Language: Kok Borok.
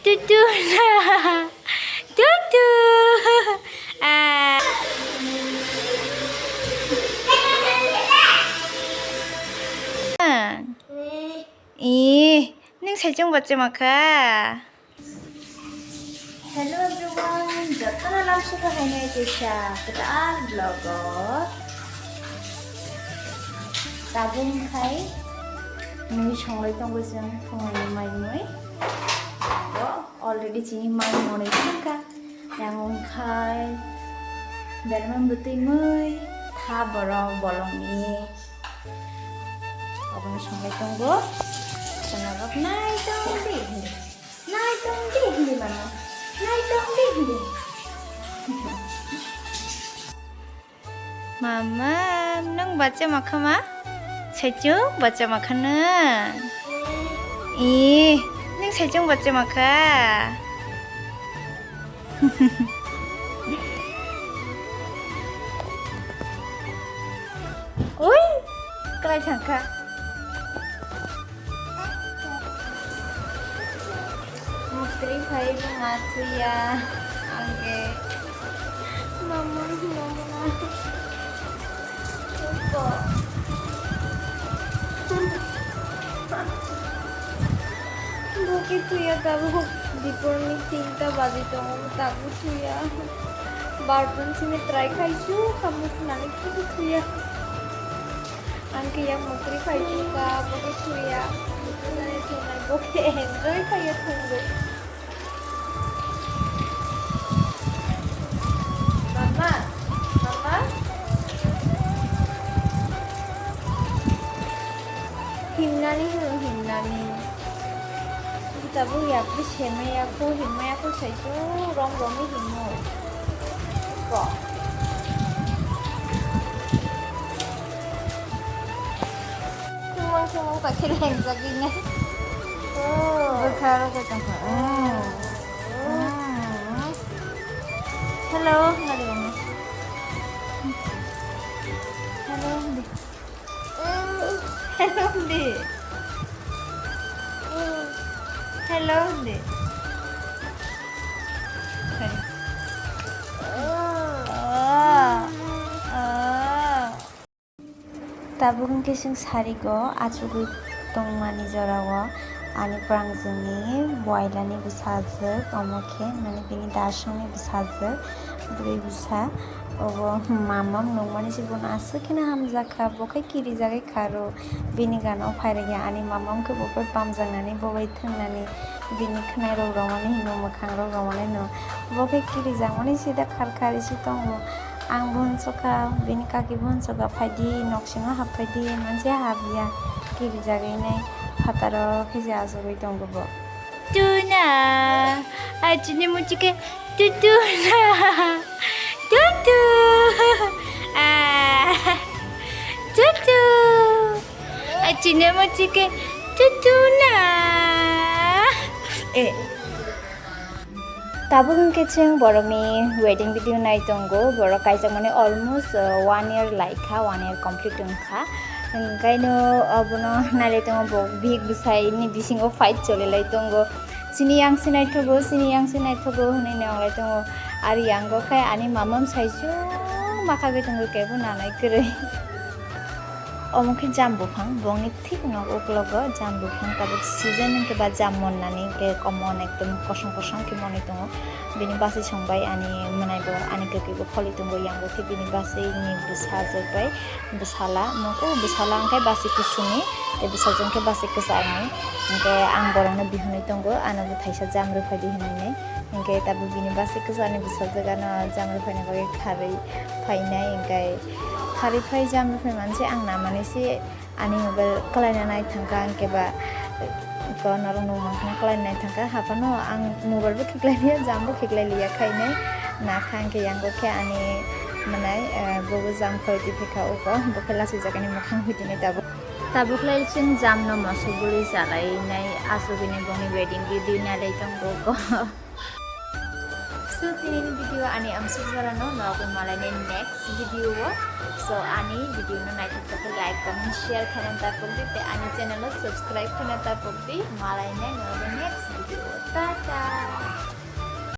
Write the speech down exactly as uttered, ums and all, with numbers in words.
Tutu na. Tutu. Ah. Ih, nung saichung bacha maka. Hello everyone, jotono lamsoko haino kisa kwtal vlog o. Tabuk khai mui songlai tongo chwng phungrokni mai mui. Bo already chini mai monwi thangkha. Yang wngkhai berma bwtwi mui tha borok bolongni. Obono songlai tongo. Chwng norok nai tong di. Nai tong di hindi mama. Nai tong di hindi. Mama, nung bacha maka ma? Saichung bacha maka nung? Ih, nung saichung bacha maka? Ui, kwlai thangkha. Mukri phai buma thuya. Angge. Mama, mama. Upo. Buki thuya tabuk. Diporni tinta baji tongo, tabuk thuya. Barpun sini try khaisu, kamu nani kusu thuya. Ang khe yang mukri khai chuka, bo khe thuya. Mukri nani thunai, bo khe enjoy khaiya thungwi. Mama, mama. Himnani hino, himnani. Tabuk yapri semaya ko, himaya ko saisu, rong rong ni himo. Ko. Sumang sumang pakai lensa gini. Oh. Bwkha rok tong kha. Oh. Oh. Hello, nari mama. Hello, di. Hello, di. Hello, di. Sorry. Oh. Oh. Tabuk hwnkhe chwng sarigo achugwi tongmani jorao ani prangjwngni boilani bwsajwk, omo khe mane bini dasongni bwsajwk, bwrwi bwsa. Obo mamam nukmani se bono aswk kheno hamjakha, bo khe kirijagwi kharo. Bini gana o phairokya ani mamam khe bo bai bamjaknani, bo bai thwngnani, bini khwnairok romani hino, mwkhangrok romani hino, bo khe kirijakmani sida khar khar se tongo. Ang bo hwnsukkha, bini kaki bo hwnsukkha, "Phaidi, noksingo haphaidi," manse habya, kirijagwi nai phataro khe se achugwi tongo bo. Tuna, achini muchike, tutuna, tutu, ah, tutu, achini muchike, tutuna. Eh. Tabuk hwnkhe chwng borokni wedding video nai tongo, borok kaijakmani almost, uh, one year laikha, one year complete wngkha. Hwnkhaino obono nailai tongo, bo bihik bwsaini bisingo fight cholilai tongo. Chini yang se naithogo, chini yang se naithogo hwnwi nonglai tongo. Ari yango khe ani mamam saisu makhagwi tongo, kebo nanai kwrwi. Omo khe jam buphang, bongni thik nok uklogo jam buphang, tabuk season hwnkhe ba jam monnani hwnkhe komon ekdom kosom kosom khe monwi tongo. Bini basi songbai ani mwnai bo, ani kwtwi bo kholi tongo, yango khe bini basi ni bwsajwk bai bwsala, nok o bwsala hwnkhe basi kusuni, tei bwsajwk hwnkhe basi kwchangni. Hwnkhe ang borokno bihunwi tongo, ano bo thaisa jam rwphaidi hinwi. Hwnkhe tabuk bini basi kwchangni bwsajwk ano jam rwphaina bagwi kharwi phainai, hwnkhe kharwi phai jam rwphai manse ang namani se. Ani mobile kwlaina nai thangkha, ang khe ba, ko norok nung mankha kwlaina nai thangkha. Haphano ang mobile bo khiklai liya, jam bo khiklai liya khainai. Nakha ang khe yango khe ani mwnai, eh, bobo jam khoi twi phaikha uko, bo khe lachijak ani mwkhang hwitini tabuk. Tabuk lai chwng jam no moso bwlwi chalainai, asugini bongni wedding video nailai tongo uko. So, tini video ani amsuk jora no, nogwi malainai next video o. So, ani video no naithok jagwi like, comment, share khaina ta pokdi, tei ani channel o subscribe khaina ta pokdi. Malainai nogwi next video o. Tata!